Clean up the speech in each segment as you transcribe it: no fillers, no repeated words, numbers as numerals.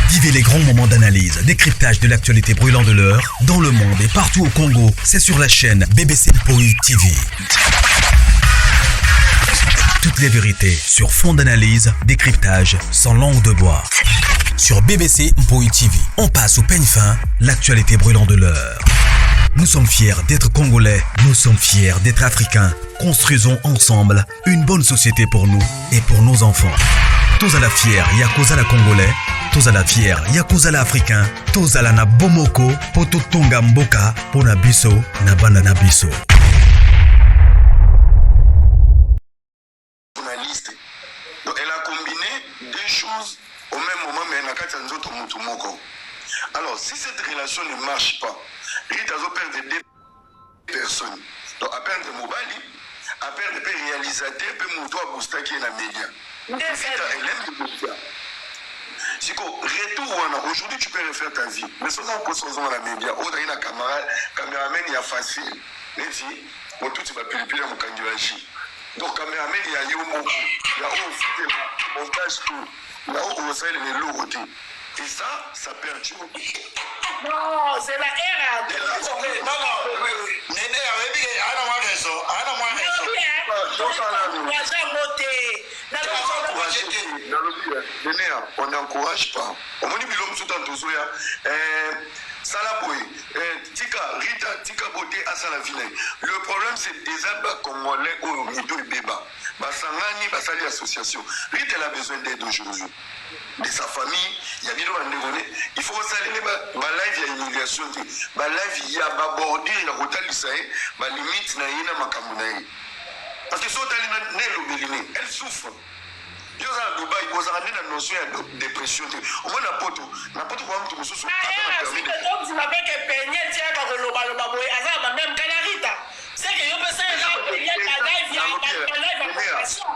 Vivez les grands moments d'analyse, décryptage de l'actualité brûlante de l'heure, dans le monde et partout au Congo. C'est sur la chaîne BBC Mpoi TV. Toutes les vérités sur fond d'analyse, décryptage, sans langue de bois. Sur BBC Mpoi TV, on passe au peigne fin l'actualité brûlante de l'heure. Nous sommes fiers d'être Congolais, nous sommes fiers d'être Africains. Construisons ensemble une bonne société pour nous et pour nos enfants. Tozala fier ya kozala Congolais, tozala fier ya kozala Africain, tozala na bomoko po totonga mboka pona biso na bana na biso. Journaliste. Donc elle a combiné deux choses au même moment mais na kati ya nzoto mutu moko. Alors si cette relation ne marche pas, Rita azo perdre deux personnes. Donc a perdre mobali, a perdre pe réalisateur pe mutu aboostaki ye na media. Rita elle aime le media. Siko retour wana aujourd'hui tu peux refaire ta vie mais soki okosi ozonga na media ozali na camarade cameraman ya facile neti motuti ba pilipili ya mokangi ya jus. Donc cameraman ya yo moko ya oyo ofutela montage tout ya oyo osalela eloko te et ça ça perturbe. Non, c'est la era. Non, non, Nene, oyebi ke ana mwa raison, ana mwa raison. Nene, on n'encourage pas. Omoni bilo mosusu ntango tozoya sala boye, tika Rita, tika beauté asala vie na ye. Le problème c'est eza ba Congolais oyo mito ebeba basangani basali association. Rita elle a besoin d'aide aujourd'hui de sa famille, ya bino bandeko ne il faut kosalele ba live ya humiliation te, ba live ya ba bordure ya kotalisa ye ba limite na ye na makambo na ye, parce que so otali na elobeli ne elle souffre. Yo oza na Dubai, bozalaka nde na notion ya dépression te. Omoni na poto, na poto kwa mutu mosusu aza na permis de Ondima mpe ke Peniel tiaka kolobaloba boye aza na ba même cas na Rita. C'est que yo mpe salelaka Peniel ba live ya ba live ya compassion.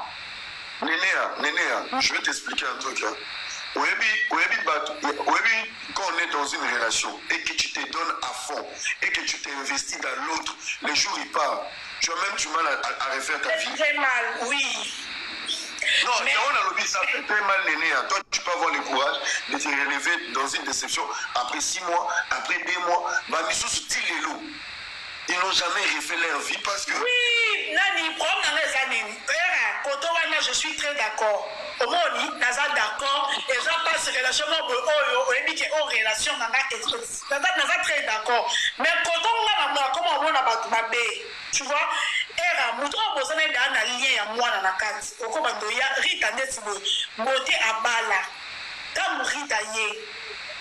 Nenea, Nenea, je vais t'expliquer un truc. Hein. Oyebi, oyebi, bato, oyebi, quand on est dans une relation et que tu te donnes à fond et que tu t'investis dans l'autre, le jour il part, tu as même du mal à refaire ta vie. Très mal, oui. Non, mais on a lobby, ça fait très mal, Néné. Toi, tu peux avoir le courage de te relever dans une déception après 6 mois, après 2 mois. Bah, mais sous les loups. Ils n'ont jamais refait leur vie parce que. Oui, Nani, problème dans les années. Koto wana, je suis très d'accord. Omoni, naza d'accord. Et ça passe relation, moi, oyo, oyebi ke o relation nanga, naza très d'accord. Mais koto nga na moi, comment on a bato mabe, tu vois? Era, moto oyo bozana eda na lien ya mwana na kati. Okoma ndo ya Rita ndeti boye. Beauté abala. Tango Rita ye.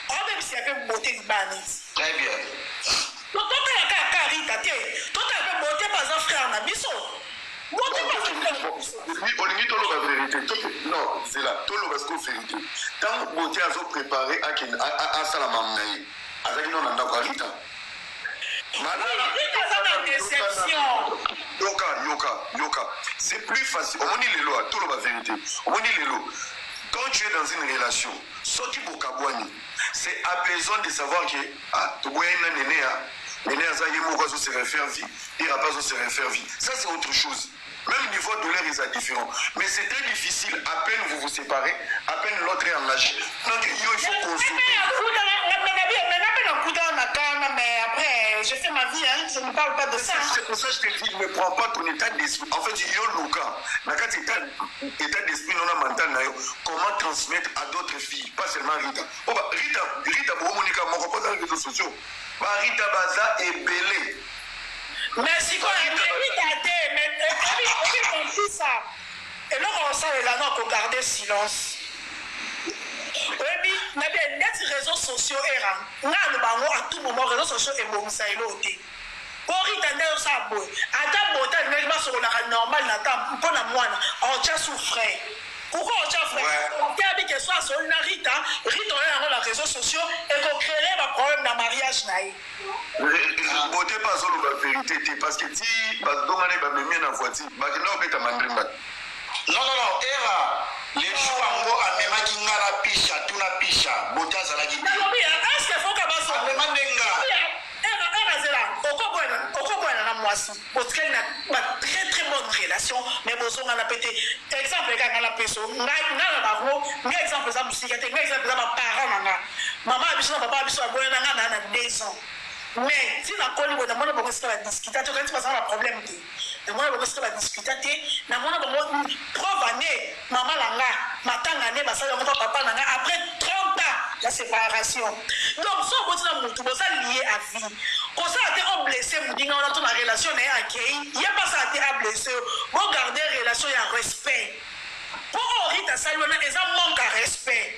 Obebisi ya pe beauté libala neti. Très bien. Totala kaka Rita te. Totala pe beauté pa za frère na biso. Beauté pa za frère na biso. Olingi toloba vérité. Non, c'est là. Toloba siko vérité. Tango beauté azo préparer asala mam na ye. Azaki non na ndako ya Rita. Rita aza na déception. Yoka, yoka, yoka. C'est plus facile. Omoni lelo, toloba vérité. Omoni lelo. Quand tu es dans une relation, soki bokabwani, c'est apaisant de savoir que ah toboya na nene ya nene aza ye moko azo se refaire vie, il a pas se refaire vie. Ça c'est autre chose. Même niveau de douleur est différent. Mais c'est très difficile. À peine vous vous séparez, à peine l'autre est engagé. Donc il faut consulter. Mais après, je fais ma vie, hein. Je ne parle pas de ça. C'est pour ça que je te dis, ne prends pas ton état d'esprit. En fait, yo Luka, dans état d'esprit non mental, comment transmettre à d'autres filles, pas seulement Rita. Oh bah, Rita, Rita, bon, Monica, mon rapport dans les réseaux sociaux. Bah, Rita Baza est belée. Mais si quoi, Rita, mais ça. Et là, on sent là, on garder silence. Oui, mais bien, les réseaux sociaux era. Nga le bango à tout moment réseaux sociaux et bon ça elote. Rita nde osa boye. Ata bota ndenge basokolaka normal na temps mpona mwana otya sous frère. Pourquoi otya frère? Oteyabi ke so asoli na Rita, Rita oyo yango na réseaux sociaux ekocréer ba problème na mariage na ye. Beauté pas azoloba vérité te parce que ti badongana bamemie na voiture bakenda kobeta mandrimba. Non, non, non, era le jour yango amemaki nga na pisha, tuna pisha, beauté azalaki te. Nalobi, est-ce que faut ka baso? Amema nde nga. Era zela, okoboyana na mwasi, botikali na ba très très bonne relation, mais bozonga na pete. Exemple kaka nga na peso, nga na bango, nga exemple eza mosika te, nga exemple eza ba parents na nga. biso na papa na biso baboya na nga na 2 ans, mais ntina koli boye, namona bango esika badiscuta te. Okanisi bazala na problème te? Namona bango esika badiscuta te. Namona bango, preuve ane mama na nga, matanga ne basali yango mpa papa na nga après 30 ans ya séparation. Donc so oboti na motu, boza lié à vie. Kosala te oblesse moninga wana to na relation na ye akei, ye mpasala te ablesse yo. Bogarde relation ya respect, mpo oyo Rita asali wana eza manque ya respect.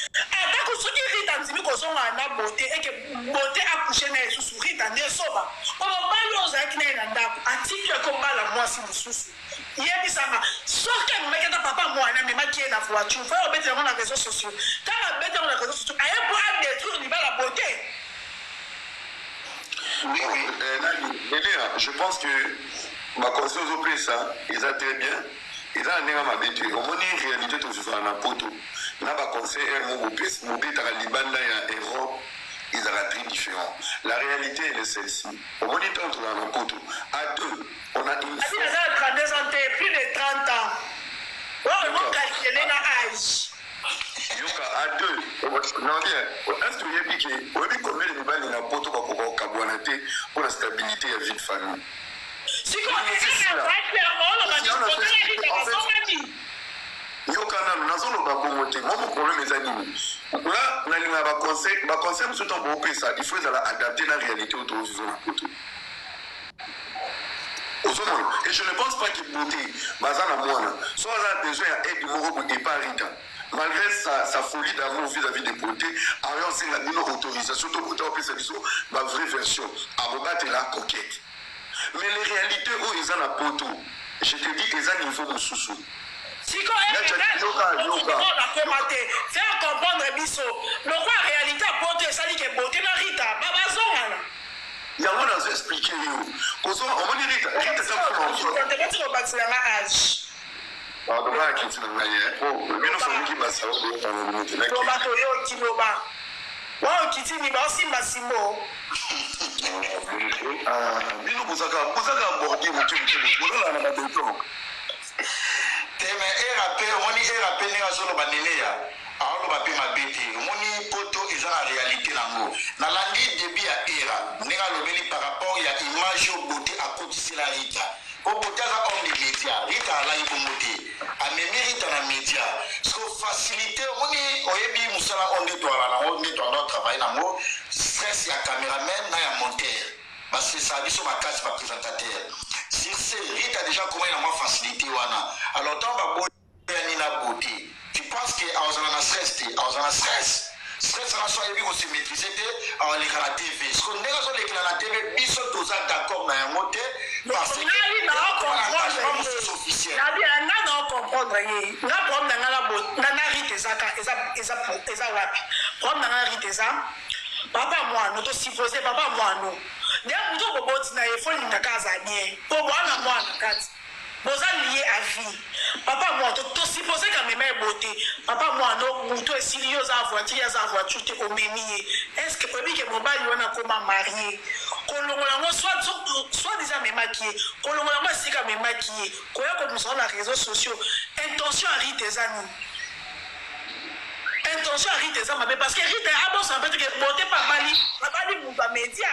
Atako soki Rita andimi kozonga na Bote, eke Bote acouche na ye lisusu, Rita nde esoba, po mobali oyo ozalaki na ye na ndako atiki yo, akobala mwasi mosusu. Yebisanga, soki amemaki ata papa mwana, amemaki ye na voiture, faut obetela yango na réseaux sociaux. Ntango abeti yango na réseaux sociaux, aye po adétruire libala Bote. Oui. Nani, Elia, je pense que baconseil ozopesa eza très bien, eza na ndenge mabe te. Omoni réalité tozozala na poto, na baconseil ere mo bobetaka libanda ya Europe ezalaka très différent. La réalité, elle est celle-ci. Omoni, ntango tozala na poto, à deux, on a une Abi naza na 32 ans te, plus de 30 ans oyo mocalcule na âge. Yoka, à deux, non bien, est ce que oyebi ke, oyebi combien de mibali na poto bakoka kokabwana te mpona stabilité ya vie de famille? Sikoyo oloba azongani. Yoka nanu, nazoloba bongo te. Mo problème eza nini? Nga nalingaka baconseil, baconseil mosusu ntango boopesa, il faut ezala adapté na réalité oyo tozozwa na poto. Ozomona, et je ne pense pas que Bote baza na mwana so aza na besoin ya aide moko boye epa Rita, malgré sa folie d'amour vis-à-vis de Bote, ayo osenga bino autorisation to Bote apesa biso bavrai version, akobatela coquette. Mais les réalités oyo eza na poto, je te dis, eza niveau mosusu. Sikoyo te, faire comprendre biso lokwa réalité ya poto esali ke Bote na Rita bazongana. Yango nazo explique yo, kozonga, omoni Rita, Rita eza Teboti kobakiselanga âge. Pardon, akiti na ngai bino famiki. Loba, toyoki, loba wa okiti ni baosimba simbo. Bino bozaka bordé moke moke, bozala na babeton. Te, mais era mpe, omoni, era mpe ndenge azoloba, Neneya aoloba mpe mabe te. Omoni, poto eza na réalité nango. Nalandi début ya era, ndenge alobeli par rapport ya image oyo Bote akotisela Rita, po Bote aza homme de média. Rita alaki bongo te, amemi Rita na média. Siko facilité, omoni, oyebi mosala oyo nde toala nango, nde toanda travaille nango, stress ya cameraman na ya monteur basesaka biso makasi, baprésentateur. Sur ce, Rita déjà komai na mwa facilité wana. Alors ntango baboyani na Beauté, tu penses que azala na stress te? Azala na stress. Stress wana, so ayebi kose maîtrise te, aoleka na TV. Siko ndenge azolekela na TV, biso toza d'accord na yango te, parce que mosusu officiel. Nabi nga na comprendre ye. Nga problème na nga na Rita ezaka eza wapi? Problème na nga na Rita eza papa mwana. Tosuppose papa mwana nde moto okoboti na ye, faut lingaka aza bien, po bwana mwana kati boza lié à vie. Papa mwana, tosuppose kamema ye Bote, papa mwana moto esili yo, oza voiture, ye aza voiture te, omemi ye. Est ce que oyebi ke mobali wana akoma marie? Kolongola yango, soit disant amemaki ye, kolongola yango esika amemaki ye, koya komisa na réseaux sociaux, intention ya Rita eza nini? Intention ya Rita eza mabe, parce que Rita abosana mpe teke Bote mpe abali, abali moto ya média.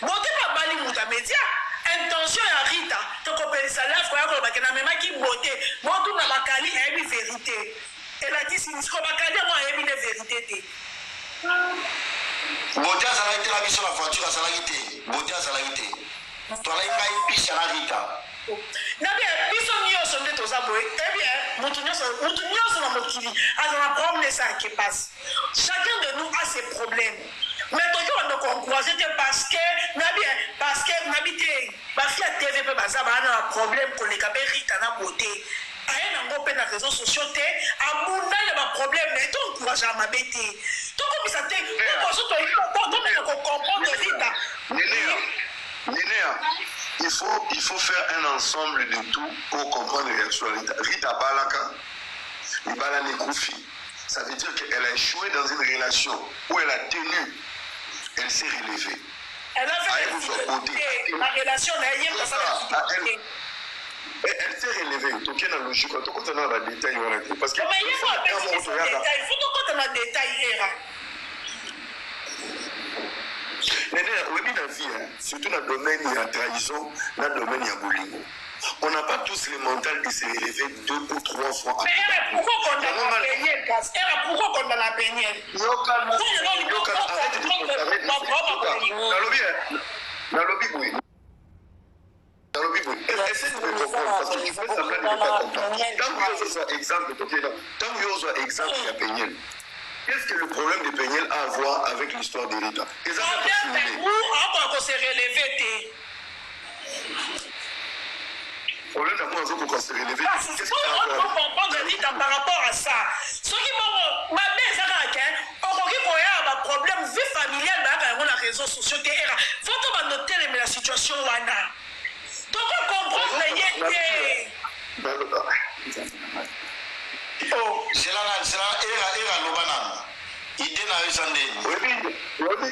Bote mpe abali moto ya média. Intention ya Rita, tokopelisa live, koya kolobake namemaki Bote, botuna bakali, ayebi vérité. Elakisi siko bakali yango ayebi nde vérité te. Bote azalaki te na biso na voiture, azalaki te. Bote azalaki te, toalaki ngai, Pisha na Rita. Na bien, biso nyonso nde toza boye. Eh bien, mutu nyonso na mokili aza na problème esalaki pasi. Chacun de nous a ses problèmes, mais toki bando koencourage te, parce que na bien, parce que nabi te, bafille ya TV mpe baza baa na baproblème koleka mpe Rita na Bote. Aye nango mpe na réseaux sociaux te, abunda na baproblème na ye. Toencourage ya mabe te, tokomisa te poso, tomeka kocomprendre Rita. Nénéa, il faut faire un ensemble de tout pour comprendre la réaction de Rita. Rita Balaka, Libala Nekoufi, ça veut dire qu'elle a échoué dans une relation où elle a tenu, elle s'est relevée. Elle a fait des la relation na ye. Elle s'est relevée. Donc, il y a la logique, on a dans détail. Parce que. Mais il faut détail, il faut qu'on na détail, era. Oyebi na vie, hein, surtout na domaine ya trahison, na domaine ya bolingo, on n'a pas tous le mental de se relever deux ou trois fois. Mais Era, pourquoi condamner Peniel, Gas? Era, pourquoi condamner Peniel? Yoka, yoka, arrête de comparer. Nalobi, hein, nalobi boye, nalobi boye, essaie de me comprendre, parce que tu fais semblant de ne pas comprendre. Ntango yo ozozwa exemple, tokenda, ntango yo ozwa exemple ya Peniel, qu'est-ce que le problème de Peniel a à voir avec l'histoire de Rita? Eza problème akoka kose relever te. Problème na moi, azokoka se relever. Comprendre Rita par rapport à ça, soki bongo mabe eza kaka ke okoki koya baproblème vie familiale, bayaka yango na réseau sociaux te. Era, faut to bando telemela situation wana, toko comprendre ye te. Oh. Zela na zela, Era, Era, loba nanu, idée na yo eza ndeni?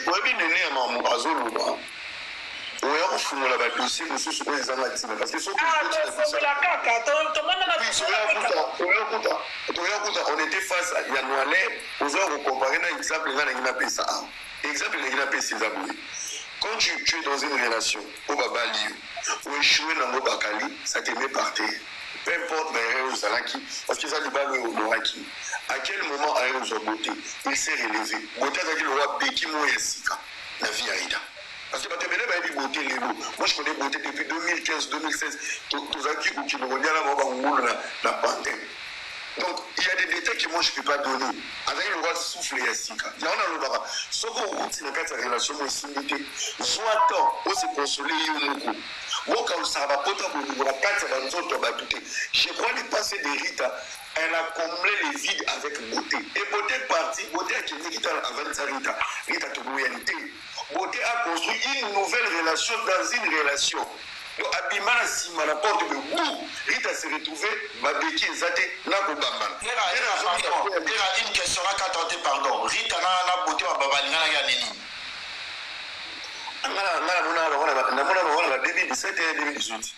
Oyebi, nene ya mamu azoloba, oya kofungola badossier mosusu oyo ezanga ntina, parce que soki tofongola kaka, tomonana. Toya kuta, on était face ya noile, ozoya kocomparer na exemple nga nangi napesa awa. Exemple nangi napesa eza boye: quand tu es dans une relation oyo babali yo, oéchoué nango, bakali, ça te met par terre, peu importe baerreur ozalaki, parce que eza libala oyo honoraki. À quel moment aye ozwa Beauté, il s'est relevé. Beauté azalaki lokola beki moko ya sika na vie ya Rita, parce que bato ebele bayebi Beauté lelo. Moi, je connais Beauté depuis 2015, 2016. Tozalaki kokende kolia na bango bangulu na Pantin. Donc il y a des détails que moi je peux pas donner. Azalaki lokola souffle ya sika. Yango nalobaka, soki outi na kati ya relation mo esimbi te, zwa temps ose consoler yo moko, bokalusaka bapota bolingo na kati ya banzoto ya bato te. Je crois, le passé de Rita, elle a comblé les vides avec Beauté, et Beauté parti. Beauté akendeki Rita avandisa Rita, Rita toboyani te. Beauté a construit une nouvelle relation dans une relation. Donc abima na nsima na porte de bu, Rita se retrouvé babeki eza te na kobambana. Era, pardon, Era, une question na kata te, pardon. Rita na Beauté babalinganaki ya nini? Nga namona bango na ba 2017, 2018.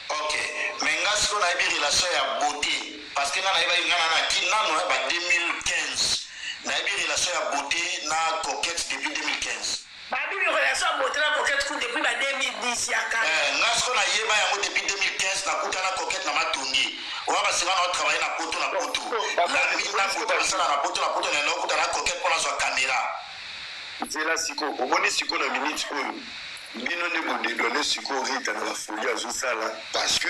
Ok, mais nga sikoyo nayebi relation ya Beauté, parce que nga nayebaki, nga na naki nano ba 2015, nayebi relation ya Beauté na Coquette depuis 2015. Babibi, relation ya Beauté na Coquette ku depuis ba 2010 ya kala. Nga sikoyo nayeba yango depuis 2015. Nakuta na Coquette na Matongi oya basinga na otravaille na Poto, na Poto nami na Beauté basala na Poto, na Poto na okuta na Coquette mpo nazwa caméra. Nzela sikoyo, omoni sikoyo na minute oyo, bino nde bodédouaner sikoyo Rita na bafolie azosala, parce que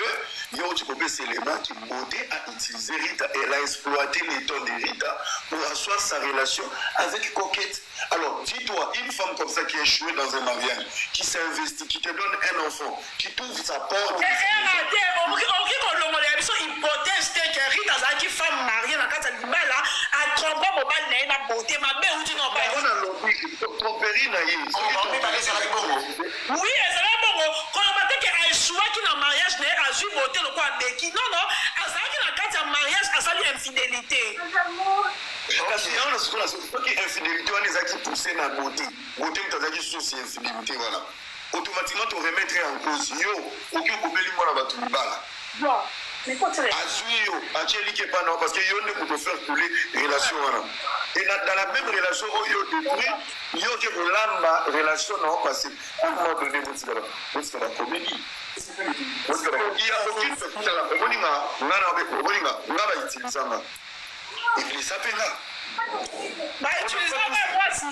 yo oti kopesa élément qui Beauté a utilisé Rita, elle a exploité les temps de Rita pour asseoir sa relation avec Coquette. Alors dis-toi, une femme comme ça qui a échoué dans un mariage, qui s'est investie, qui te donne un enfant, qui t'ouvre sa porte. Era te, okoki kolongola ya biso hypothèse te ke Rita azalaki femme mariée na kati ya libala, atrompa mobali na ye na Beauté. Mabe euti na Bango na lobi tromperie na ye. Mibale ezalaki bongo. Oui, ezalaki bongo. Koloba te ke aéchouaki na mariage na ye, azwi Beauté lokola abeki. Non, non, azalaki na kati ya mariage, asali infidélité. Kasi yango na sikoyo, soki infidélité wana ezalaki poussé na Beauté, Beauté moto azalaki source ya infidélité wana, automatiquement to remettre en cause yo. Oki okobeli mwana bato libala, azwi yo, atie eliki epa na, parce que yo nde moto faire couler relation wana. Et dans la même relation oyo détruit, yo oke kolamba relation na yo, parce que à un moment donné, botika bacomédie. Il y a aucune personne. Omoninga nga na omoninga nga bautilisanga eglisa mpe nga. Bautilisanga mwasi.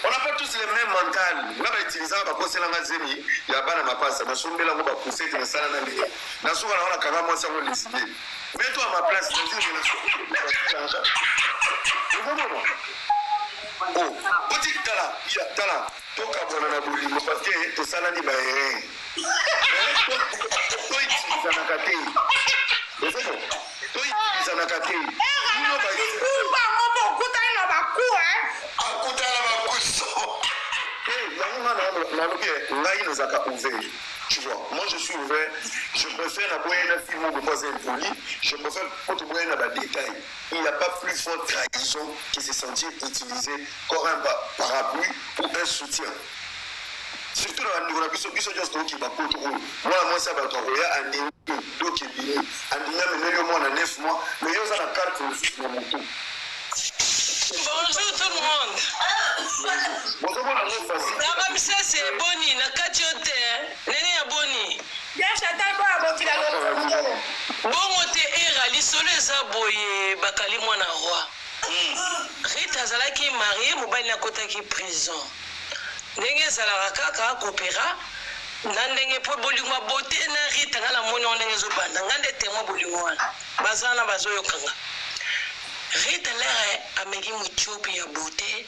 On n'a pas tous les mêmes mental. Nga bautilisaka, bakoselanga zemi ya bana mapasa, nasombelango bapoussette, nasala na ndenge nasuka nango, nakanga mwasi yango lesbienne. Mets-toi à ma place dans une relation. Ozomona, oh, oti tala ya tala, tokabwana na bolingo, parce que tosalani baerreur, toutilisaka te, toutilisaka te. Bango bokutani na baku. Akutana na bakuso. Yango nga nalobi, ngai nazalaka ouvert, tu vois. Moi, je suis ouvert. Je préfère naboya na film moko po aza impoli, je préfère po toboya na badétail. Il n'y a pas plus forte trahison que se sentir utilisé comme un parapluie ou un soutien, surtout na bandeko na biso. Biso nyonso tokoki bapoto oyo, mwana mwasi ya bato akoya, andimi doki ebimi, andimi, amemeli yo mwana 9 mois, mais yo oza na carte mosusu na motu. Bonjour tout tout le monde. Bozomona yango facile. Ramsese boni na kati yo te nene ya boni. Ya Chantal boya mokili ya lokumu. Bongo te era lisolo eza boye bakali mwana roi. Rita azalaki marie mobali nakotaki prison. Ndenge ezalaka kaka kopera na ndenge po bolingo ya bote na Rita nga namoni yango ndenge ezobanda nga nde temoin bolingo wana baza wana bazoyoka nga. Rita lere ameki mutiopi ya bote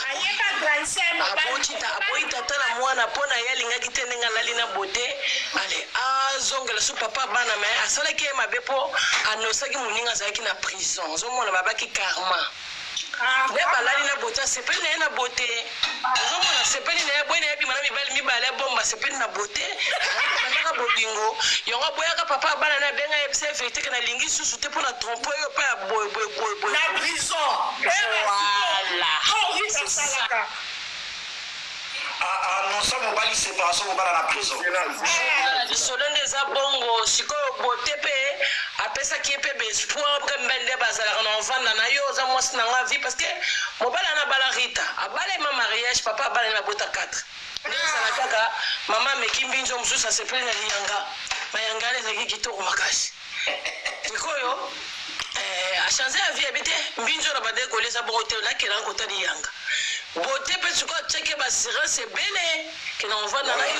Ayeba grande sœur mobali. Aboti ta aboyi tata na mwana mpo na ye alingaki te ndenge alali na bote ale azongela su papa bana me asalaki ye mabe mpo anosaki moninga azalaki na prison ozomona babaki karma nde balali na bote asepeli na ye na bote ozomona asepeli na ye boyi na ye bima na mibali mibale abomba asepeli na bote bandaka bolingo yango aboyaka papa bana na abenga ye bisa verité ke nalingi susu te mpo na trompe oyo mpe ya boye boye boye boye Na prison. Voilà. Oh, Rita asalaka. Annonça mobali séparation, mobala na prison. Lisolo nde eza bongo. Sikoyo bote mpe apesaki ye mpe baespoir mpe mibali nde bazalaka na ovanda na yo oza mwasi na nga vie, parce que mobali ana abala Rita, abala ye ma mariage, papa abala ye babota 4. Nde ezala kaka mama ameki mbinzo mosusu, asepeli na liyanga, mayanga wana ezalaki kitoko makasi. Sikoyo achange ya vie, abi te mbinzo na bande kolia eza bongo te, nakelanga kota liyanga bote mpe. Sikoyo atiaki baassurance ebele ke na ovanda na yo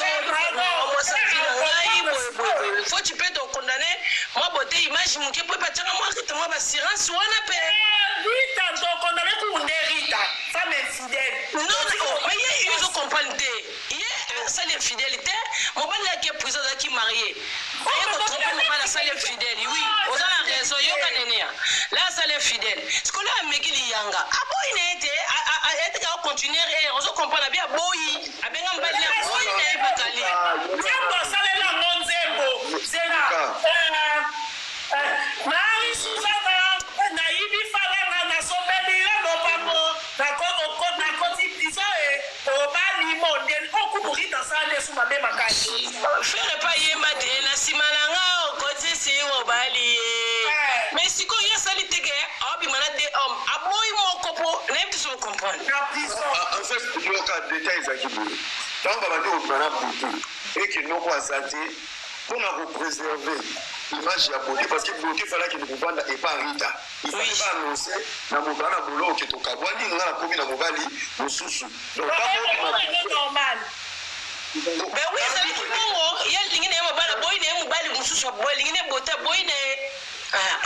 mwasi avi na ngai boye boye boye. Faut tu peux te condamner mwa bote image moke mpo epatiaka mwa Rita mwa baassurance wana mpe. Rita tokondane kunde Rita femme infidèle. Non, non, mais ye yo ozocomprendre te, ye asali infidèle te. Mobali yaki prison, azalaki marié, aye kotrompe mobali, asali infidèle. Oui, oza na raison, yoka nene ya la asali infidèle. Sikoyo ameki liyanga, aboyi na ye te, etika acontinuer e ozocomprendre abi aboyi, abenga mobali na aboyi na ye bakali. Nzembo asalela yango nzembo zela Marie Suzana nayibi falanga nasombeli yo lopango nakoti prison e obali modele okutu Rita asala nde su mabe makasi. Frère pa yemba te na nsima na nga okotisi mobali ye, mais sikoyo ye asali te ke aobima na deux hommes, aboyi moko mpo nayebi te so comprendre. Na prison. En fait, yoka, détail ezalaki boye: ntango babandi kobima na butu eke noko aza te mpona kopréserve image ya beauté, parce que beauté falaki kovanda epa Rita, il fallait baannonce na mobali na bolo oke tokabwani, nga nakomi na mobali mosusu. Donc normal. Ben oui, ezalaki bongo. Ye alingi na ye mobali, aboyi na ye mobali mosusu, aboyi, alingi na ye bote, aboyi na ye,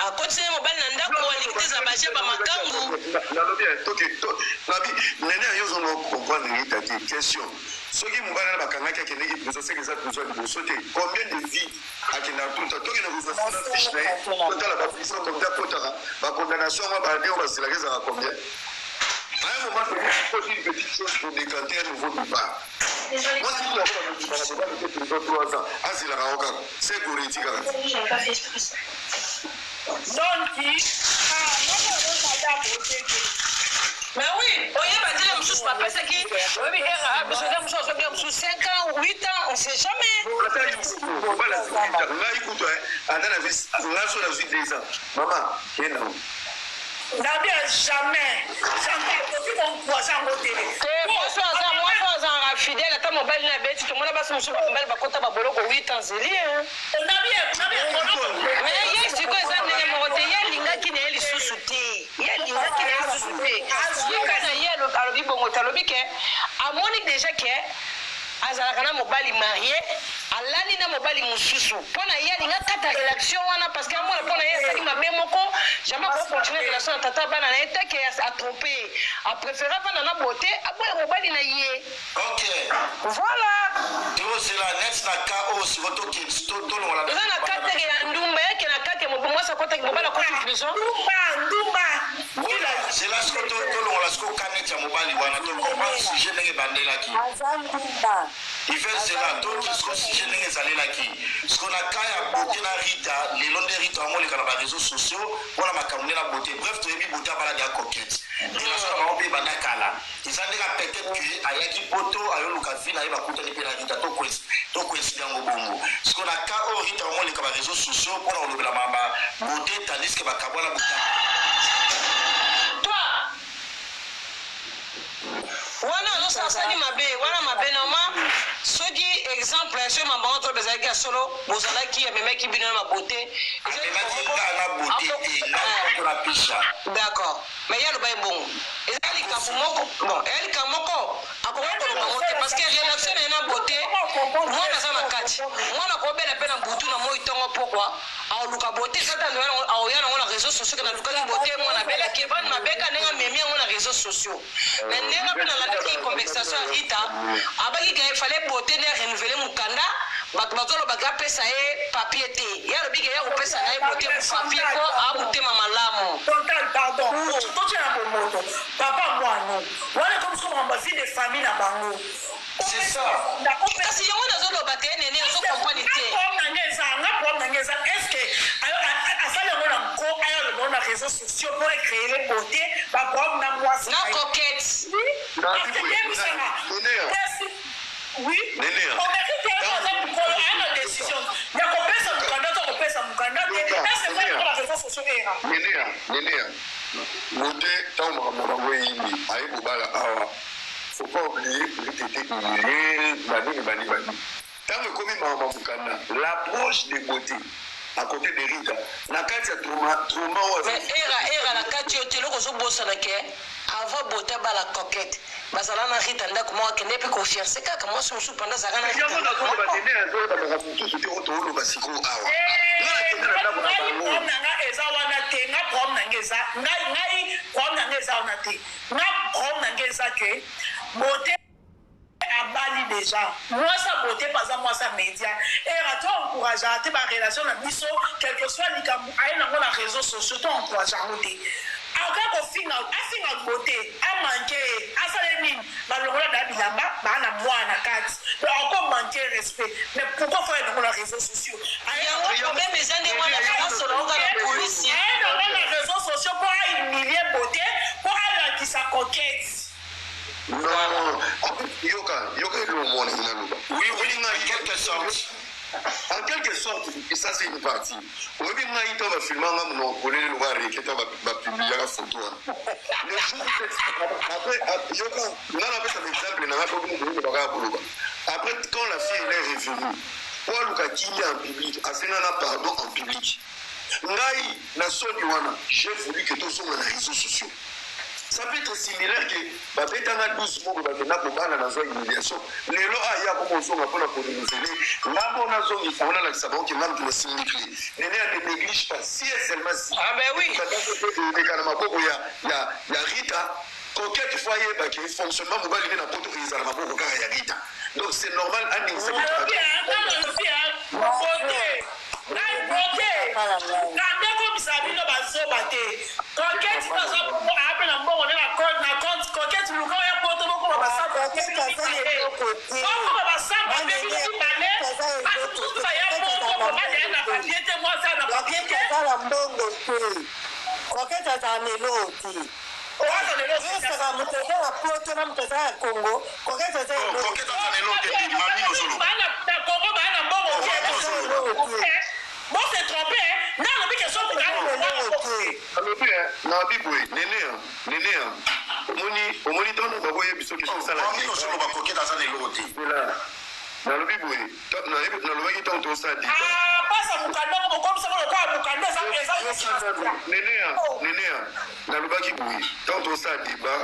akotisi na ye mobali na ndako, alingi te eza baje bamakangu. Nalobi toke nabi nene yo ozonga comprendre Rita te. Question: soki mobali wana bakangaki akendeki prison, seke eza prison ya liboso te. Combien de vie akendaka tuta? Tokende kozwa na fiche na ye, totala baprison combien akotaka, bacondamnation yango bande oyo bazelaka ezalaka combien. À un moment donné, il faut une petite chose pour décanter un nouveau départ. Moi, si tu as mobali te prison 3 ans, azelaka yango kaka se goreti kaka. Donc moko ozosada bote te. Mais oui, oyeba te, mosusu bapesaki, oyebi era biso eza, mosusu azobia mosusu 5 ans, 8 ans, on sait jamais. Ngai kutu ata ngai so nazwi 2 ans, mama ye nango. Nabi jamais jamais okoki konkoise yango te. Te, mwasi aza, mwasi azalaka fidèle ata mobali na beti. Tomona basi mosusu bamobali bakota baboloko 8 ans zeli. Nabi nabi. Mais ye sikoyo eza ndenge moko te, ye alingaki na ye lisusu te, ye alingaki na ye lisusu te. Ye kaka ye alobi bongo te, alobi ke amoni déjà ke azalaka na mobali marie, alali na mobali mosusu. Mpo na ye alinga kata relation wana parce que amona mpo na ye asali mabe moko, jamais akocontinue relation na tata bana na ye te ke atrompe ye. Apréféré avanda na bote, aboya mobali na ye. Ok. Voilà. Tozela neti na ka oyo siko tolongola. Eza na kateke ya ndumba yake na kate mwasi akotaki, mobali akoti prison. Ndumba ndumba. Zela siko tolongola siko ka neti ya mobali wana, tocomprendre sujet ndenge ebandelaki. Aza ndumba. Ife zela toki siko sujet ndenge ezalelaki siko na ka ya bote na Rita. Lelo nde Rita amoleka na baréseaux sociaux mpona makambo nde na bote. Bref, toyebi bote abalaki ya coquette, relation na bango mpe ebanda kala. Eza ndenge peut-être que ayaki poto ayoluka vie na ye, bakutani mpe na Rita, tocoïncide yango bongo. Siko na ka oyo Rita amoleka baréseaux sociaux mpona kolobela mamba bote, tandis que bakabwana bota. Toi. Azosasali mabe wana, mabe normal. Soki exemple, soki mambango to ezalaki ya solo, bozalaki amemaki bino na mabote. Amemaki nga na bote te, nga moko na pisha. D'accord, mais ye aloba ye bongo, eza likambo moko. Bon, eya likambo moko akoki koloba ngo te, parce que relation na ye na bote, mwana aza na kati, mwana akobela mpe na butu na moi, ntongo, pokwa aoluka bote. Eza ta aoya nango na réseau sociaux ke nalukaki bote, mwana abelaki evani mabeka, ndenge amemi yango na réseau sociaux. Mais ndenge mpe nalandaki conversation ya Rita, abaki ke fallait bote nde arenouveler mokanda. Bato bazolobaka apesa ye papier te, ye alobi ke ya kopesa na ye bote papier mpo amotema malamu. Chantal, pardon, totia na bomoto papa mwana wana, comme so makambo vie de famille na bango. C'est ça. Kasi yango nazoloba te, nene azokomprendre te. Problème na ngai eza, nga problème na ngai eza, est ce que asali yango na nko, aya aloba ngo na réseaux sociaux mpo ecréer beauté baproblème na mwasi na Coquette? Yebisanga, oui, omérite yango, aza mokolo, aya na décision ya kopesa mokanda to kopesa mokanda te. Est ce que na réseaux sociaux era? Nenea, nenea, mote ntango makambo bango eyindi, aye kobala awa, faut pas oublier Rite était humilié, banini bani bani. Ntango ekomi makambo mokanda, l'approche de beauté à côté de Rita na kati ya trauma, trauma oyo. Mais era, era na kati oyo te, eloko ozobosana ke avant bote abala Coquette, bazala na Rita ndako moko, akende mpe kofiance kaka mwasi mosusu panda azalaka na Yango nazoloba, nene azoloba makambo mosusu te oyo tooloba sikoyo awa. Nga nakende na ndako na Ngai bango. problème na nga eza wana te. Nga problème na nga eza, ngai problème na nga eza wana te. Nga problème na nga eza ke bote abali déjà mwasi ya bote mpe aza mwasi ya média. Era, to encourageaka te barelation na biso, quel que soit likambo aye nango na réseau sociaux, to encourage yango te. Akoki kofinga, afinga bote, amanke ye, asala nini, balongola na bilamba, baa na mwana na kati, donc akomanke respect. Mais pourquoi faut nango na réseaux sociaux? Yango problème eza nde wana, asoloka na polisi. Aye nango na réseaux sociaux mpo ahumilie bote, mpo alakisa Coquette. Non, yoka, yoka, eloko mona naloba. Oui, en quelque sorte. En quelque sorte, et ça c'est une partie. Oyebi ngai, ntango bafilmanga monoko polele lokola reke, ntango bapubliaka photo wana, le jour après, yoka, nga napesa exemple nanga mpo bino kaka koloba. Après, quand la fille, elle est revenue po aluka kimia en public, asenganga pardon en public. Ngai na soni wana, j'ai voulu que tozonga na réseaux sociaux. Ça peut être similaire ke babetanga 12 moko, bakenda kobala, nazwa humiliation. Lelo aya kokozonga mpona korenouveler, nga mpo nazongisa wana, nalakisa bango ke nga moto nasimbi clé. Nene ya ne néglige pas, si et seulement si Ah ben oui. eleka na maboko ya Rita, Coquette faut ayeba ke fonctionnement mobali nde na poto ezala maboko kaka ya Rita. Donc c'est normal aningisa. Alobi, alobi bote, ngai bote kande komisa bino bazoba te. Coquette mpe aza bongo, aya mpe na mbongo nde na compte. Coquette, luka oya poto, bokoma basambokoma basamba mpe bino mibale. Bato mosusu baya bongo, mobali aya na papier te, mwasi aya na papier te. Aza na mbongo te, Coquette azala na eloko te. Oaza lelo. Esaka moto aza na poto na moto aza na Congo, Coquette aza eloko. Coquette aza na eloko te, mami ozoloba. Na Congo baya na mbongo te. Bose trompe nga, alobi ke soki Alobi nabi boye, nene, nene, omoni, omoni ntango bakoyebi soki tosala. Mami ozoloba, Coquette aza na eloko te. Nalobi boye, nalobaki ntango tosala débat. Pasa mokanda ngo, bokomisaka lokola mokanda eza. Nenea, nenea, nalobaki boye, ntango tosala débat,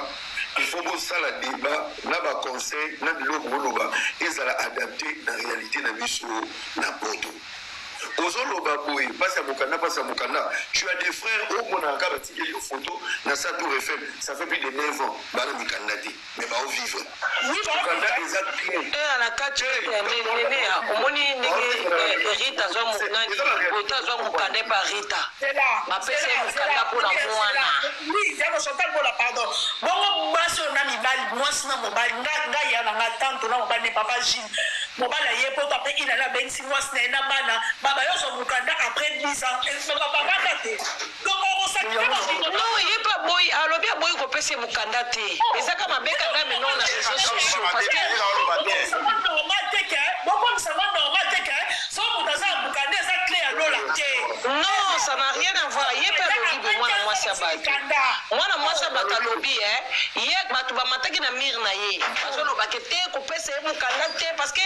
il faut bosala débat na baconseil na biloko boloba ezala adapté na réalité na biso na poto. Ozoloba boye, mpasi ya mokanda, mpasi ya mokanda. Tu as des frères omonaka kaka batikeli yo photo na sa Tour Eiffel, ça fait plus de 9 ans bana mikanda te, mais baovivre. Mokanda eza clé. Eya na kati nene, omoni ndenge Rita azwa nani, bote azwa mokanda epa Rita, bapesa ye mokanda mpona mwana. Oui, yango Chantal Bola, pardon. Bongo basi oyo na mibali, mwasi na mobali, ngai ya na nga tante na mobali ne papa Gile, mobali aye poto, après inana abengisi mwasi na ye na bana, baba yozwa mokanda après 10 ans, babanda te. Donc okosakite. Non, ye mpe aboyi, alobi aboyi kopesa ye mokanda te. Ezaka mabe kanga meno na réseaux sociaux parce que Normal te ke bokomisanga, normal te ke so moto aza ya mokanda eza clé ya lola te. Non, ça n'a rien à voir. Ye mpe alobi boye, mwana mwasi ya bato, mwana mwasi ya bato alobi eh, ye bato bamataki na mire na ye, bazoloba ke te kopesa ye mokanda te, parce que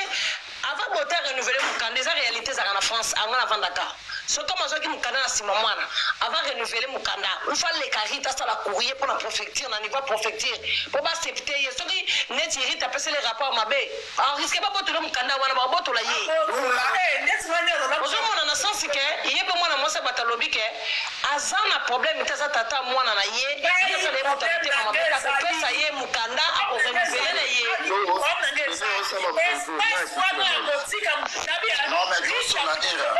avant bote renouveler mokanda, eza réalité ezalaka na France. Ango navandaka, soki azwaki mokanda na nsima, mwana avant renouveler mokanda, ufa aleka Rita, asala courrier mpo na préfecture, na niveau ya préfecture, mpo baaccepte ye. Soki neti Rita apeseli rapport mabe, arisque babotola mokanda wana, babotola ye. Ozomona na sens ke ye mpe mwana mwasi ya bato alobi ke aza na problème te, aza tata mwana na ye, ye asala ye moto motema mabe, akopesa ye mokanda, akorenouveler na ye. Espace wana ya kotika. Non, mais tosola era.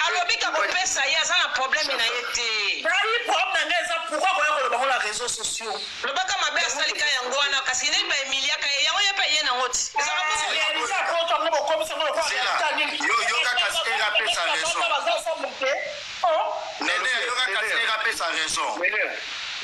Alobi ka kopesa ye, aza na problème na ye te. Ngai, problème na ngai eza pourquoi koya koloba ngo na réseaux sociaux. Lobaka mabe asalika yango wana, kasi nde baemiliaka ye yango, ye mpe ye nango ti ezaka bongo. Réalité ya poto yango bokomisa ngo lokola Zela, réalité nini? Yo kaka era apesa raison. Nene, yo kaka era apesa raison.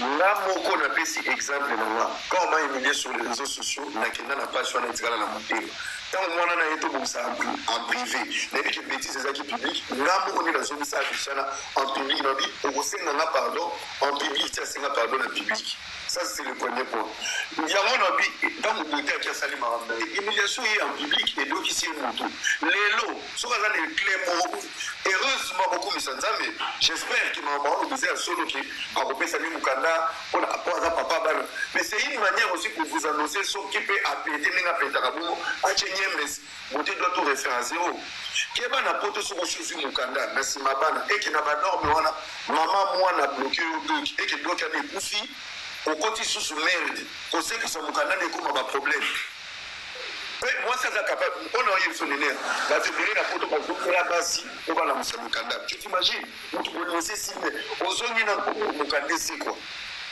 Nga moko napesi exemple na nga. Quand on m'a humilié sur les réseaux sociaux, nakenda na page wana, etikala na motema. Ntango mwana na ye tobongisa en privé, nayebi ke bêtise ezalaki public. Nga moko nde nazongisa affiche wana en public, nabi okosenga nga pardon en public, ti asenga pardon na public. Ça, c'est le premier point. Yango nabi, ntango bote aki asali makambo na ye, humiliation ye en public edokisi ye motu. Lelo soki aza na éclair moko, heureusement bokumisa Nzambe. J'espère ke makambo wana eza ya solo, ke akopesa nde mokanda mpona po aza papa bana. Mais c'est une manière aussi pour vous annoncer, soki mpe apete ndenge apetaka bongo, atie nyembes, bote doit tout refaire à zéro. Keba na poto, soki osuzi mokanda na nsima bana, eke na banorme wana, mama mwana bloqué yo doki, eke doki wana ekufi, okoti susu merde, kosekisa mokanda nde ekóma baproblème. Mpe mwasi aza capable mpona oye biso nene, bato ebele na poto bazokela basi mpo balamusa mokanda. Tu t'imagines, motu bolingo esi esime, ozongi na mokanda, esekwa.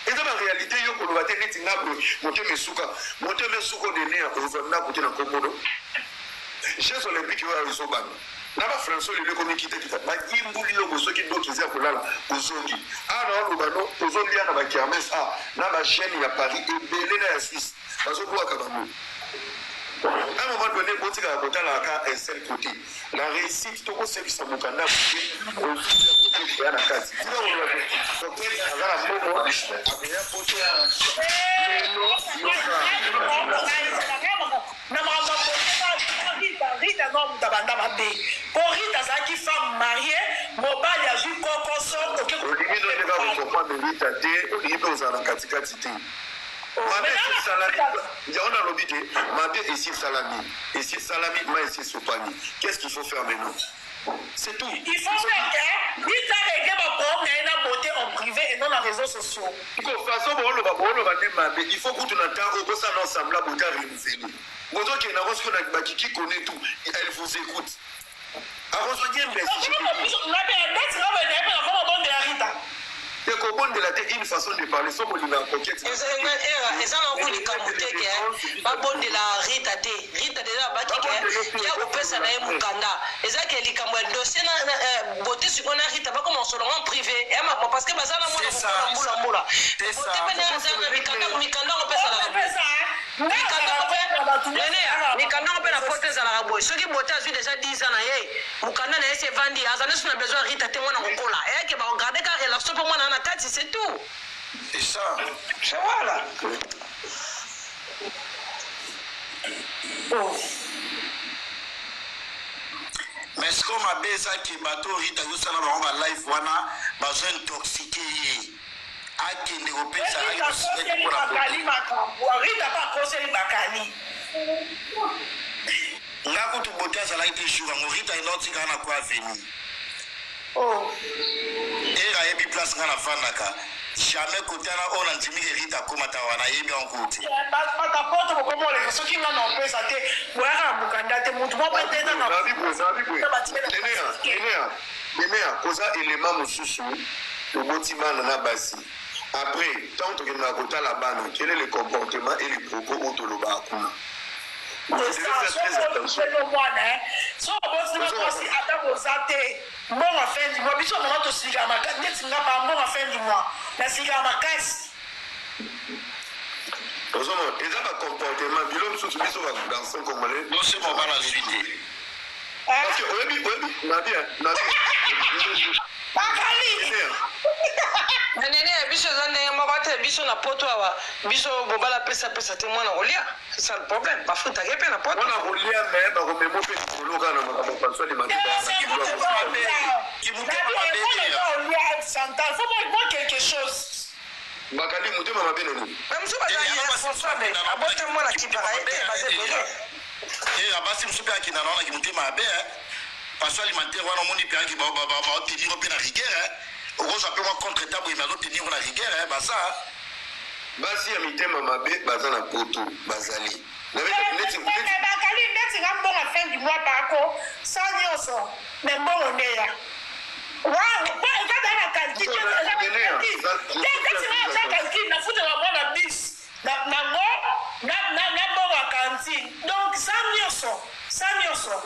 Eza baréalité. Yo koloba te neti nga boye, motema esuka, motema esuka. Onene ozwa ndako te na kombono Jeux olympique oyo ezobanda na bafrançais lelo, ekomi kitakita, bayimbuli yo. Soki doki eza ya kolala, ozongi awa na oloba no, ozolia na bakermesse a na bajeune ya Paris ebele na ya Suisse, bazobwaka bango. À un moment donné, botikaka kotalaka un seul côté, la réussite. Tokosekisa mokanda kote ozuya kote ya na kati, tika koloba aza na mbongo, akoya poto lelo. Na makambo ya Rita, no moto abanda mabe, mpo Rita azalaki femme mariée, mobali azwi kokoso. Olingi no ndeka kocomprendre Rita te, olingi mpe ozala na katikati te. Mabe esalami yango, nalobi te mabe esi esalami, esi esalami, ma esi esopani. Qu'est-ce qu'il faut faire maintenant? C'est tout. Il faut faire que Rita règle baproblème na ye na beauté en privé et non na réseaux sociaux. Ko façon booloba, booloba nde mabe. Il faut kutu na temps oyo bosala ensemble, beauté renouveler. Bozokende yango sikoyo na bakiki connaît tout, elle vous écoute, akozwa nyembe. Neti nga boye, nayebi nakoma bondela Rita. Ekobondela te, une façon de parler. Soki olingaka coquette. Eza nango likambo te ke babondela Rita te. Rita deja abaki ke ya kopesa na ye mokanda, eza ke likambo ya dossier na bote. Sikoyo na Rita bakoma kosolonga en privé ya makambo, parce que baza na mwana kokola mbula mbula. Bote mpe aza na mikanda, mikanda yango mpe ezalaka, mikanda yango mpe na poto ezalaka boye. Soki bote azwi déjà 10 ans na ye, mokanda na ye si evandi, aza nesu na besoin Rita te. Mwana kokola eyake, bakogarde ka relation mpo mwana na kati, c'est tout. C'est ça. C'est voilà. Oh. Mais sikoyo mabe ezaki bato Rita azosala bango balive wana, bazo intoxiquer ye, akende kopesa. Rita akoseli bakali makambo, Rita mpe akoseli bakali. Nga kutu bote azalaki te jour yango Rita enda otikaka na ko avenue. Oh. Era ayebi place nga nafandaka, jamais kote wana oyo nandimiki Rita akomata wana, ayebi yango kutu te. Bata poto bokoma oleka, soki nga na opesa te, boyaka na mokanda te, motu moko te. Nenea, koza élément mosusu, toboti bana na basi. Après, ntango tokendaka kotala bana, quel est le comportement et le propos oyo tolobaka kuna? Mwana so oboti mwasi, ata koza te mbongo fin du mois, biso mama tosilikaka makasi. Neti nga pa mbongo fin du mois, nasilikaka makasi. Ozomona, eza bacomportement bilo mosusu, biso bagarçon congolais. Bose mobala azwi te. Parce que oyebi oyebi na bien na bien. Bakali. Na nene ya biso eza ndenge moko te biso na poto awa biso mobali apesa pesa te mwana kolia c'est ça le problème bafutaka ye mpe na poto. Mwana kolia mais bakomema mpe likolo kaka na makambo ya pasoli Chantal, faut moi quelque chose. Bakali motema mabe na nini? Bamosusu baza irresponsable abota mwana kipaka ye te baza ebele. Eh, basi mosusu mpe akenda na wana kimotema mabe pension alimentaire wana omoni mpe anki baotenir mpe na rigueur okozwa mpe mwa contre temps boye mais azotenir na rigueur baza basi ya mitema mabe baza na poto bazali Bakali ndeti nga mbongo fin du mois bako sa nyonso me mbongo nde ya eza na calcul te nga aza calcul nafutaka mwana bis nango na mbongo ya cantine donc sa nyonso sa nyonso.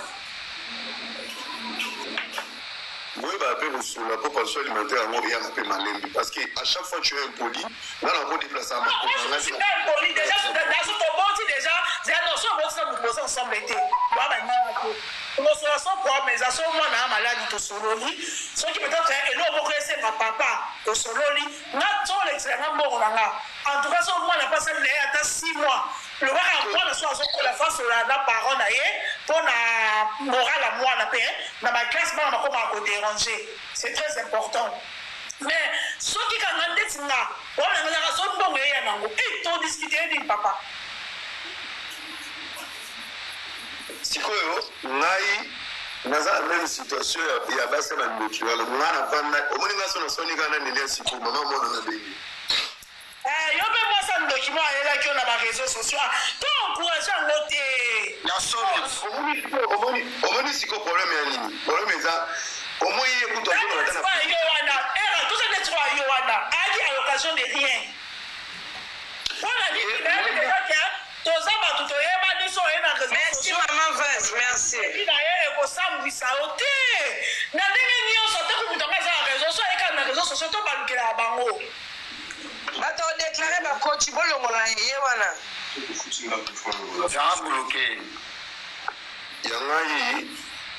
Boyebaka mpe kosunga mpo pension alimentaire yango eyaka mpe malembe parce que à chaque fois tu es impoli nga na kodeplace impoli déjà toboti déjà non so oboti na moto boza ensemble te boa baninga te kosola so problème eza so mwana ya maladi tosololi soki peut-être eloko moko esenga papa tosololi nga so olekisela nga mbongo na nga en tout cas so mwana mpasali na ye ata 6 mois lobaka mwana so azokola fasola na parent na ye mpo na moral ya mwana mpe na baclasse bana bakomaka kodéranger, c'est très important. Mais soki kanga ndeti nga wana ngazaka so mbongo eya nango e todiscute ye nini papa. Sikoyo ngai naza na même situation ya basi ya bandoki wana. Ngai navanda omoni ngai so nasoni kaka na nene ya sikoyo mama mwana na bengi. Yo mpe mwasi ya ndoki mo ayelaki yo na baréseau sociaux to encourage yango te. Ya solo. Omoni sikoyo problème ya nini? Problème eza omoi ye kutu yo wana era toza neti oyo yo wana ayaki à l'occasion de rien mpona nini nayebi deja ke toza bato toyebani so oye na Merci maman Vaz, merci. Na ye ekosambwisa yo te na ndenge nyonso te ko moto yango aza na réseau so ayekaka na réseau sociaux to balukelaka bango. Bato odéclare bakoti bolongola ye wana. Zaa bloqué.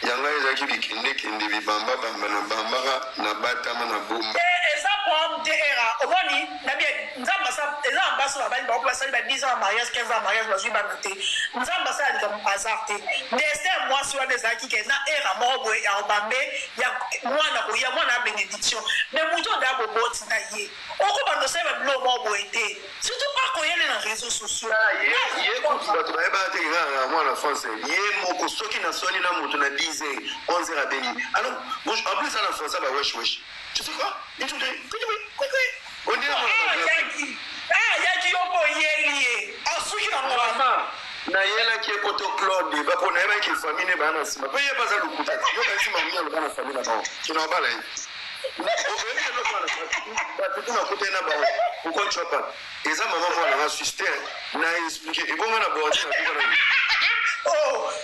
Ya ngai ezalaki bikendekende bibambabamba na bambaka na batama na bomba. Eza problème te era omoni nabi Nzambe eza na basi babali bango mpe basali ba 10 ans ya mariage, 15 ans ya mariage, bazwi bana te. Nzambe asala likambo hasard te. Destin ya mwasi wana ezalaki ke na era moko boye ya obambe ya mwana koya mwana ya bénédiction, mais moto oyo daa boboti na ye okobanda osala babiloko moko boye te, surtout pas koyele na réseaux sociaux. Ye kutu bato bayebaka te nga na mwana français. Ye moko soki naswani na moto na 10 heures, 11 heures abeni alors bonjour. En plus ana français ba wesh wesh, tu sais quoi, on dirait ayaki yo mpo oyeli ye asuki nango wana. Nayelaki ye poto Claude ba mpo nayebaki famille ne baa na nsima mpe ye baza lokuta te. Yo kanisi mami aloba na famille na bango kina babala ye oyebi eloko wana bato kuna kutani na bango. Pourquoi tu as pas eza mama mwana nga suisse te na explique ebonga na bordi na tuka na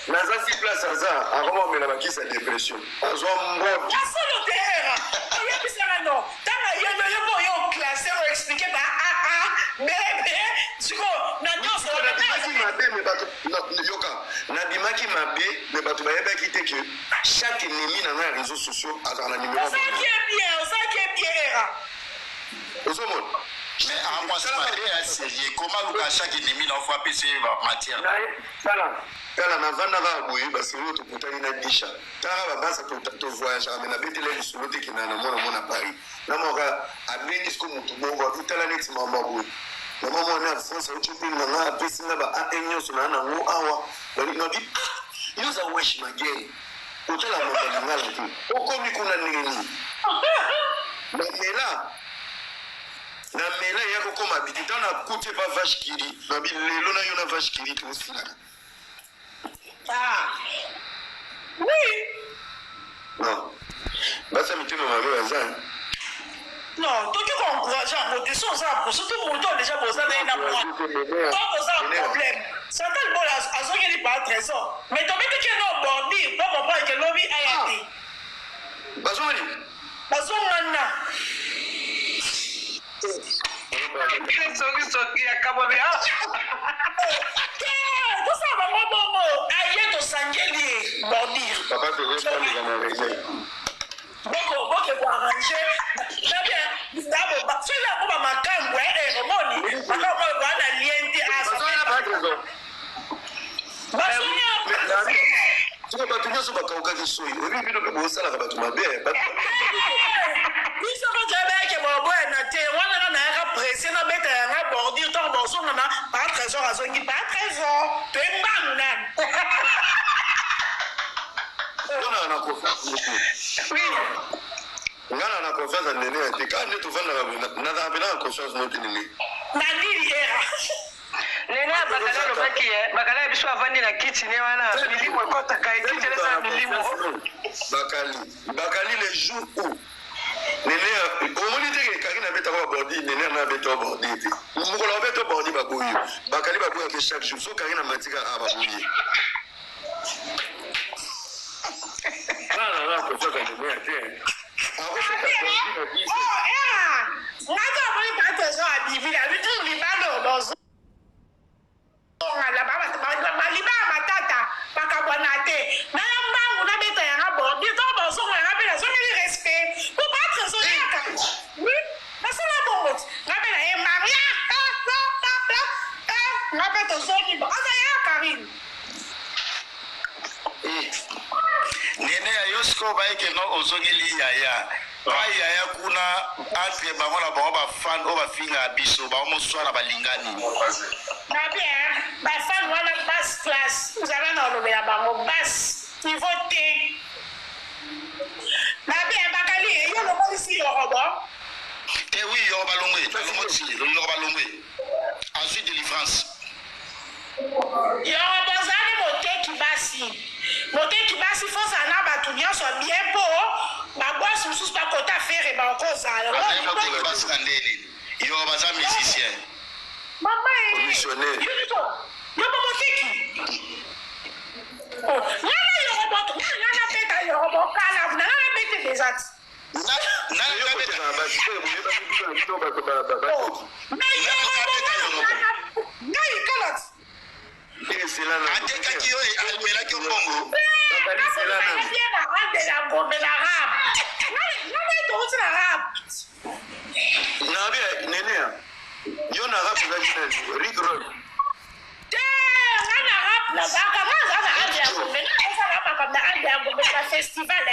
naza si place aza akoma omela bakisi ya dépression azwa mbodi. Asolo te era oyebisaka no ntango ayeli oyo mpo oyo oclasse oexplike ba aa b b sikoyo na nyonso. Nabimaki mabe me bato yoka nabimaki mabe me bato bayebaki te ke chaque ennemi na ngai ya réseaux sociaux azala na numéro. Osalaki ye bien, osalaki ye bien era. Ozomona. Mais amwasi mabe ya sérieux koma luka chaque ennemi na ofo apesa ye matière. Tala tala navandaka boye baseri oyo tokutani na disha talaka babasa tovoyageaka me nabetela lisolo te kenda na mwana mwana Paris namwaka abengi siko motu bongo atutala neti mama boye mama mwana ya France auti obenga nga apesi nga ba an nyonso na nango awa nabi yo oza wesh magere otala mama lingala te okomi kuna ndenge nini namela namela eya kokoma biti ntango nakuti epa vache kiri nabi lelo na yo na vache kiri tosilaka. Ah oui. Non, basi ya mitema mabe baza. Non, toki koencourage yango te so oza na surtout moto déjà boza na ye na mwana to oza na problème. Chantal Bola azongeli pa trésor mais tobeteki ye no bordure po comprendre ke lobi aya te. Bazongeli. Bazongana. Songisongi ya kabone. Te tosala bango bongo aye tosangeli ye. Bordure. Papa tozofandela na réseau. Boko boke ko arranger. Très bien. Ndabo ba soki yango ba makambo eh eh omoni. Makambo oyo wana lien te ah ça fait. Siko bato nyonso bakaukaki soyi oyebi bino mpe bosalaka bato mabe. Biso ko toyebaki boboyana te wana nga nayaka presse nabeta yanga bordure ntango bozongana pa trésor azongi pa trésor toye mbangu nani. Nga na confiance moko. Nga na confiance ya nene ya te kaka nde tovandaka nazala mpe na confiance no te nene. Na nini era? Nene ya bakala alobaki ye bakala ya biso avandi na kiti ne wana milimo ekɔtaka ye kiti elesa milimo. Bakali bakali le jour où nene omoni te ke Karine abetaka babordi nene ana abeta bordi te mokolo abeta bordi baboyi bakali baboyaki chaque jour so Karine amatika a baboyi ye. Nga na confiance ya nene ya te akobeta bordi na 10. Oh era nga to amoni pa trésor abimi na libanda oyo bozongala maliba ya matata bakabwana te naya mbangu nabeta yanga bordure ntango bozonga yanga mpe nazongeli respect po pa trésor yaka nasala bongo ti nga mpe na ye maria nga mpe tozongi aza ya Karine. Nene ya yo sikoyo bayeke no ozongeli yaya pa yaya kuna entre bango na bango bafan oyo bafingaka biso bango moswana balingani. Na bien bafan wana basse classe nzala na olobela bango basse niveau te na bien bakali yo lokolisi yorobo. Te wi yoro balongwe balongoti yoro balongwe azwi délivrance. Yorobo ozali moteki basi moteki basi fozala na bato nyonso bien mpo babwasi mosusu bakota fere bakozala. Azali moteki basi na ndeni yoro baza musicien. Mama ye Commissionnaire. Yo bo moteki ngana yorobo ngana nabeta yorobo kala nga nabete deja ti. Nani abeta? Mais yorobo ngai kala ti. Atekaki yo amelaki yo mbongo. Bien na ande na gombe na rap ngai touti na rap. Nabi nene yo na rap ozalaki nani Rick Roll. Te nga na rap nazalaka nga naza na ande ya gombe nga nazala makambo na ande ya gombe na festival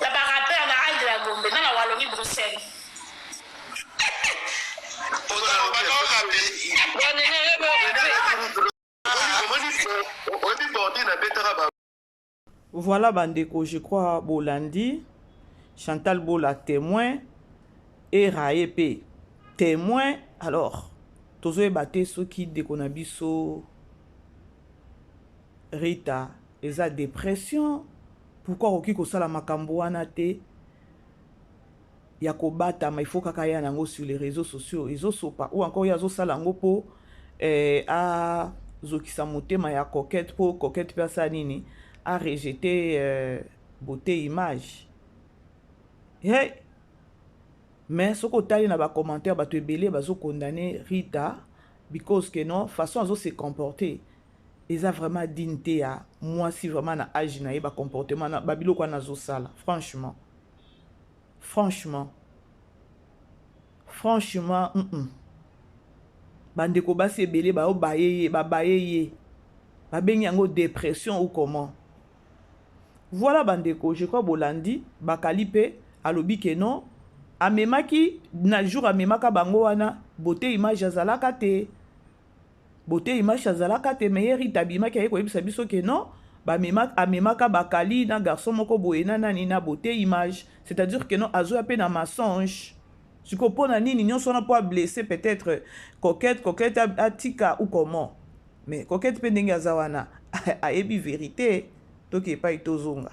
ya barappeur na ande ya gombe nga na Wallonie Bruxelles. Ozalobaka Nene oyebi bordi nabetaka ba. Voilà bandeko, je crois bolandi Chantal Bola témoin Era ye mpe témoin. Alors tozoyeba te soki ndeko na biso Rita eza dépression. Pourquoi akoki kosala makambo wana te ya kobatama? Il faut kaka ya nango sur les réseaux sociaux ezosopa ou encore ye azosala yango mpo azokisa motema ya Coquette mpo Coquette mpe asala nini arejeter Beauté Image. Hey! Mais soki otali na bacommentaire bato ebele bazokondamner Rita because que non façon azo se comporter eza vraiment digne te ya mwasi vraiment na age na ye bacomportement na babiloko wana azosala. Franchement, franchement, franchement, Bandeko basi ebele baobaye ye babaye ye babengi yango dépression ou comment. Voilà bandeko, je crois bolandi bakali mpe alobi ke non amemaki na jour amemaka bango wana Beauté Image azalaka te Beauté Image azalaka te. Mais ye Rita abimaki aye koyebisa biso ke non amemaka bakali na garçon moko boye na nani na Beauté Image, c'est-à-dire ke non azoya mpe na mensonge. Sikoyo mpo na nini nyonso wana mpo ablesse peut-être Coquette, Coquette atika ou comment? Mais Coquette mpe ndenge aza wana ayebi vérité toki epai tozonga.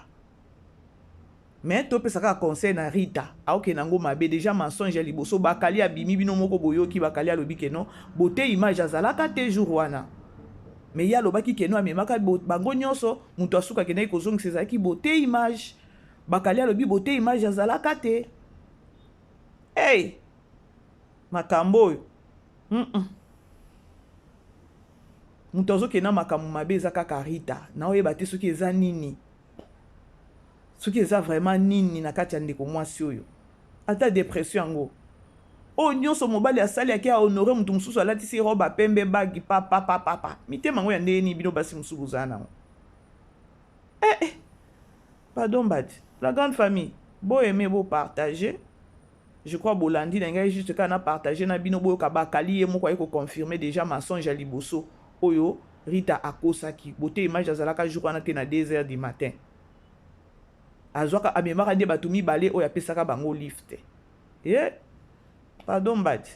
Mais topesa kaka conseil na Rita aokende yango mabe déjà mensonge ya liboso bakali abimi bino moko boyoki bakali alobi ke non Beauté Image azalaka te jour wana. Mais ye alobaki ke non amemaka bango nyonso moto asuka akendaki kozongisa ezalaki Beauté Image. Bakali alobi Beauté Image azalaka te. Hey! Makambo oyo Moto azokende na makambo mabe eza kaka Rita. Naoyeba te soki eza nini. Soki eza vraiment nini na kati ya ndeko mwasi oyo. Ata depression yango. Oyo nyonso mobali asali ake a honore moto mosusu alatisi robe ya pembe bagi papa papa papa. Mitema yango ya ndenge nini bino basi mosusu bozala nango. Eh eh. Pardon mbadi. La grande famille, bo aimer bo partager. Je crois bolandi na ngai juste kaka na partager na bino boyoka bakali ye moko aye ko confirmer déjà mensonge ya liboso oyo Rita akosaki. Bote image azalaka jour wana te na 2 heures du matin. Azwaka amemaka nde bato mibale oyo apesaka bango lift. Eh, pardon mbadi.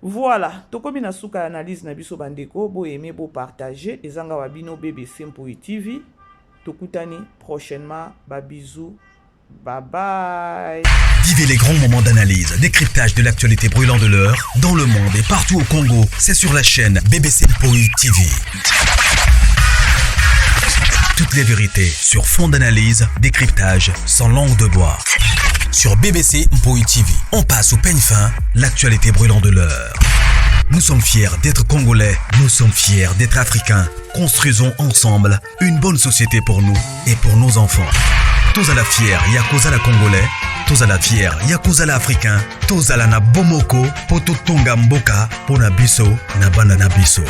Voilà, tokomi na suka ya analyse na biso bandeko, bo aimer bo partager, ezanga wa bino BBC Mpuyi TV. Tokutani prochainement, ba bisous. Bye bye. Vivez les grands moments d'analyse, décryptage de l'actualité brûlante de l'heure, dans le monde et partout au Congo. C'est sur la chaîne BBC Mpoi TV. Toutes les vérités sur fond d'analyse, décryptage, sans langue de bois. Sur BBC Mpoi TV, on passe au peigne fin l'actualité brûlante de l'heure. Nous sommes fiers d'être Congolais, nous sommes fiers d'être Africains. Construisons ensemble une bonne société pour nous et pour nos enfants. Tozala fier ya kozala congolais, tozala fier ya kozala africain, tozala na bomoko po totonga mboka po na biso na bana na biso.